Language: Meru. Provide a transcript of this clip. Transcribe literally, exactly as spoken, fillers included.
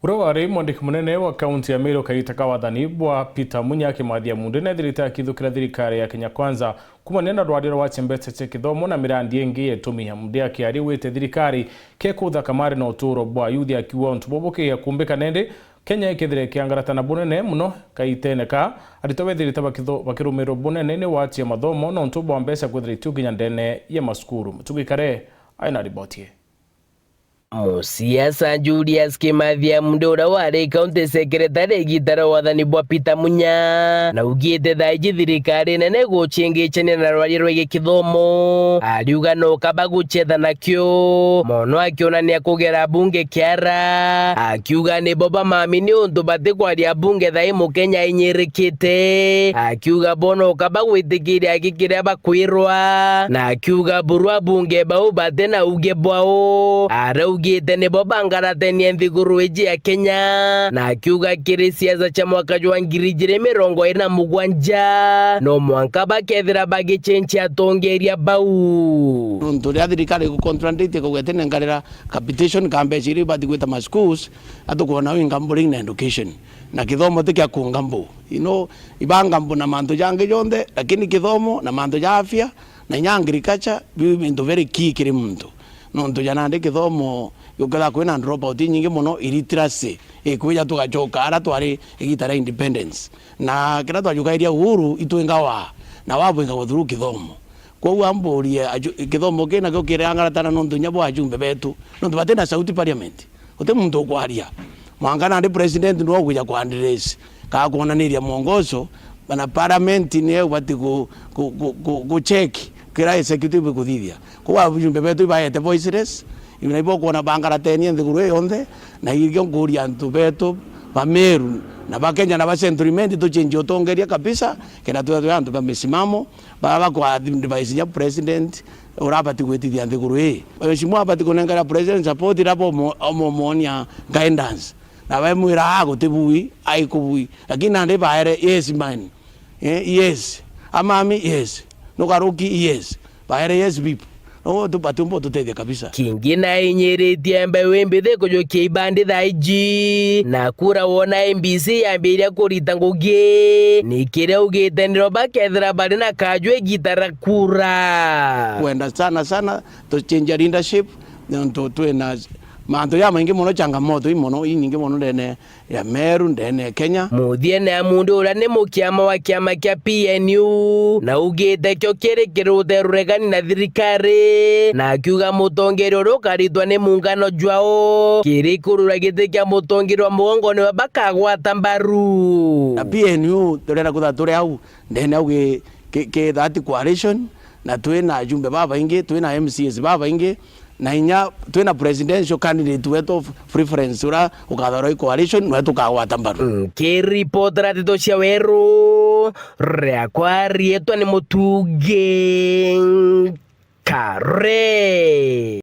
Uria wari mwandiki munene wa kaunti ya Meru kagita ka wathani bwa Peter Munya akimathia Mundu nethirite akithukira thirikari ya Kenya Kwanza kumania na rwaria rwa mbeca cia kithomo na mirandi ingi ya itumi ya Mundu akiaria wite thirikari kekutha kamari na uturo bwa yuthi akiuga untu bubu kigia kumbika nendi Kenya ikethira ikiangarata na bunene muno kaitene ka aritwa bethirite bakitho-, bakirumirwa bunene ni wati ya mathomo nontu bwa mbeca kwithira itiu kinya ndene ya masukuru. Mutugi Kare aina riboti ii. Musiasa Julius Kimathi Amunde uria wari county secretary igita ria wathani bwa Peter Munya, naugite thaa iji thirikari nene gucingicania na rwaria rwigi kithomo. Ariuga no kaba gucetha nakio mono akionania kugera bunge kiara. Akiuga nibo bamami ni untu batikwaria bunge thaa ii Mukenya inyirikite. Akiuga bo no kaba gwitikiria aki kiria bakwirwa. Na akiuga buru abunge bau bati na uge bwao. Araugite nibo bangaratenie nthiguru iji ya Kenya. Na akiuga kiri siasa cia mwaka jwa ngiri ijiri mirongo iri na mugwanja, no mwanka bakethira bagicenjia atongeria bau. Nontu riria thirikari igu contradict ikauga iti nenkarira capitation ka mbeca iria ibati gwita ma schools, atukwona wi gambling na education. Na kithomo ti kia ku gamble. You know, iba gamble na mantu jangi jonthe, lakini kithomo na mantu ja afya na inya agriculture, biu bintu very key kiri muntu. Nontu ja nandi kithomo giukethira kwina dropout inyingi mono, illiteracy ikwija tugacoka ara twari igita ria independence. Na kiria twajukairia uhuru, itwingagwa na wabwingagwa through kithomo. Kwou amburie, aju-, kithomo kii nakio kirangaratana nontu inya bo ajumbe betu, nontu batina sauti parliament. Guti muntu ukwaria. Mwanka nandi president niwe ukwija kuaddress, kana kuonaniria mwongozo, na parliament niyo ibati ku, ku, ku, ku, ku check kira executive ikuthithia. Kwou abujumbe betu ibaete voiceless, na ibo ukwona bangaratenie nthiguru ii yonthe, na ikio nkuria antu betu ba Meru, na ba Kenya, na ba Central Imenti tuchenjie utongeria kabisa, kenda twithwe twi antu ba misimamo, bara bakwa advise nya president, urabati gwitithia nthiguru ii. Mheshimiwa abati kunengera president support, raba omo-, omomonia guidance. Na bamwira, "Ah, guti bui, ai kubui." Lakini nandi baere, "Yes, man. Eh, yes. Amami, yes. Nukaruki, yes." Baere, "Yes, bib." No, tu-, batiumba ututethia kabisa. Kingi nainyiritie mbeu imbithi kujukia ibandi thaa iji, na kura wona M B C yambiria kurita ngugi, ni kiria augite niro bakethira bari na kaju igita ra kura. Kwenda sana sana tuchenjia leadership, nontu twina mantu jamaingi mono, changamoto i mono, inyingi mono ndene ya Meru, ndene ya Kenya. Muthiene Amunde uria ni mukiama wa kiama kia P N U, na augite kio kiri kirute ruregani na thirikari, na akiuga mutongeria uria ukaritwa ni muungano jwao kiri kurura giti kia mutongeria wa mugongo niwe bakagwata mbaru. Na P N U turenda kwithirwa turi au, ndene au gi, ki, ki that coalition, na twina ajumbe babaingi, twina M C As babaingi, na inya twina presidential candidate wetu of preference uria ukathorwa i coalition, niwe tukagwata mbaru. Nkiripotera ndeto cia Weru, riakwa riitwa ni Mutugi Kare.